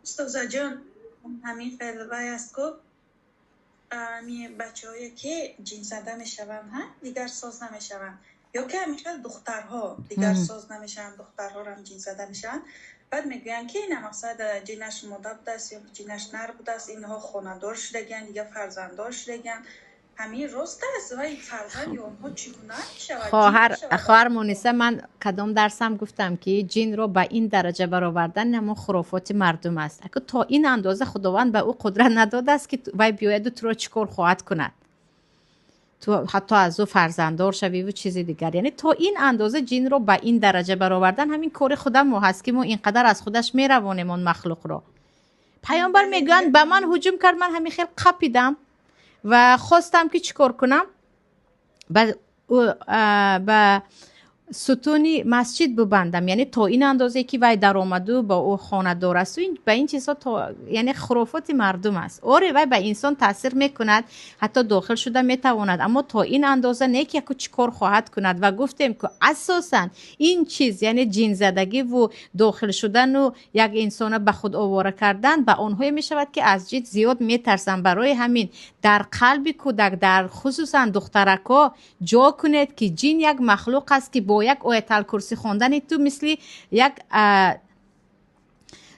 Устозаҷон, ҳамин хел вай аст ку, ами бачаҳое ки ҷинзада мешаванд, ҳа, дигар соз намешаванд, ё ки ҳамин хел духтарҳо дигар соз намешаванд, духтарҳорам ҷинзада мешаванд. Баъд мегӯянд, ки ина мақсад ҷинаш мода будааст ё ҷинаш нар будааст, инҳо хонадор шудагианд, дигар фарзанддор шудагианд. Ҳамин рост аст? Вай фарзанди онҳо чӣ гуна мешавад? Хоҳар, хоҳар Муниса, ман кадом дарсам гуфтам, ки ҷинро ба ин дараҷа баровардан ҳамон хурофоти мардум аст. Аку то ин андоза Худованд ба ӯ қудрат надодааст, ки вай биёяду туро чӣ кор хоҳад кунад, ту ҳатто аз ӯ фарзанддор шавиву чизи дигар. Яъне то ин андоза ҷинро ба ин дараҷа баровардан ҳамин кори худамо ҳаст, ки мо ин қадар аз худаш меравонем он махлуқро. Паёмбар мегӯянд, ба ман ҳуҷум кард, ман ҳамин хел қапидам ва хостам, ки чӣ кор кунам, ба сутуни масҷид бубандам. Яъне то ин андозе, ки вай даромаду ба ӯ хонадор асту ба ин чизҳо то яъне хурофоти мардум аст. Оре, вай ба инсон таъсир мекунад, ҳатто дохил шуда метавонад, аммо то ин андоза не, ки яку чӣ кор хоҳад кунад. Ва гуфтем, ки асосан ин чиз, яъне ҷинзадагиву дохил шудану як инсона ба худ овора кардан, ба онҳое мешавад, ки аз ҷин зиёд метарсанд. Барои ҳамин дар қалби кӯдак, дар хусусан духтаракҳо, ҷо кунед, ки ҷин як махлуқ аст, ки бо як Ояталкурсӣ хондани ту мисли як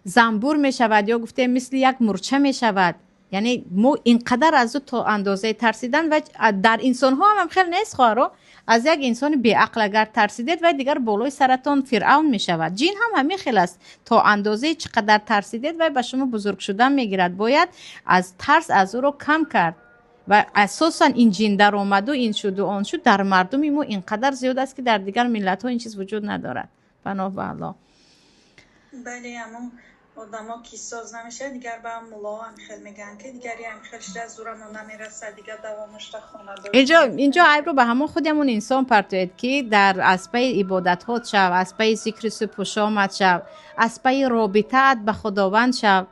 занбур мешавад ё гуфтем, мисли як мурча мешавад. Яъне мо инқадар аз ӯ то андозаи тарсидан ва дар инсонҳо ҳам хел нест, хоҳаро. Аз як инсони беақл агар тарсидед, вай дигар болои саратон фиръавн мешавад. Ҷин ҳам ҳамин хел аст: то андозаи чӣ қадар тарсидед, вай ба шумо бузург шудан мегирад. Бояд аз тарс аз ӯро кам кард. Ва асосан ин ҷин даромаду, ин шуду, он шуд, дар мардуми мо ин қадар зиёд аст, ки дар дигар миллатҳо ин чиз вуҷуд надорад, паноҳ ба Аллоҳ. Бале, ҳамон одамо ки соз намешавад, дигар ба мулло ҳам хел мегӯянд, ки дигари ҳам хел шуда, зурамон намерасад, дигар давомашда хонадор. Инҷо айбро ба ҳамон худи ҳамон инсон партоед, ки дар аз пайи ибодатҳот шав, аз пайи зикри субҳу шомат шав, аз пайи робитаат ба Худованд шав.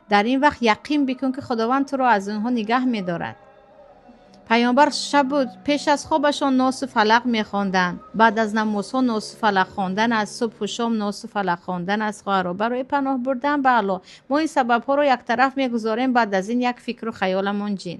Дар ин вақт яқин бикун, ки Худованд туро аз онҳо нигаҳ медорад. Паёмбар шабу пеш аз хобашон Носу Фалақ мехонданд, баъд аз намозҳо Носу Фалақ хондан аст, субҳу шом Носу Фалақ хондан аст, хоҳаро, барои паноҳ бурдан ба Аллоҳ. Мо ин сабабҳоро яктараф мегузорем, баъд аз ин як фикру хаёламон ҷин.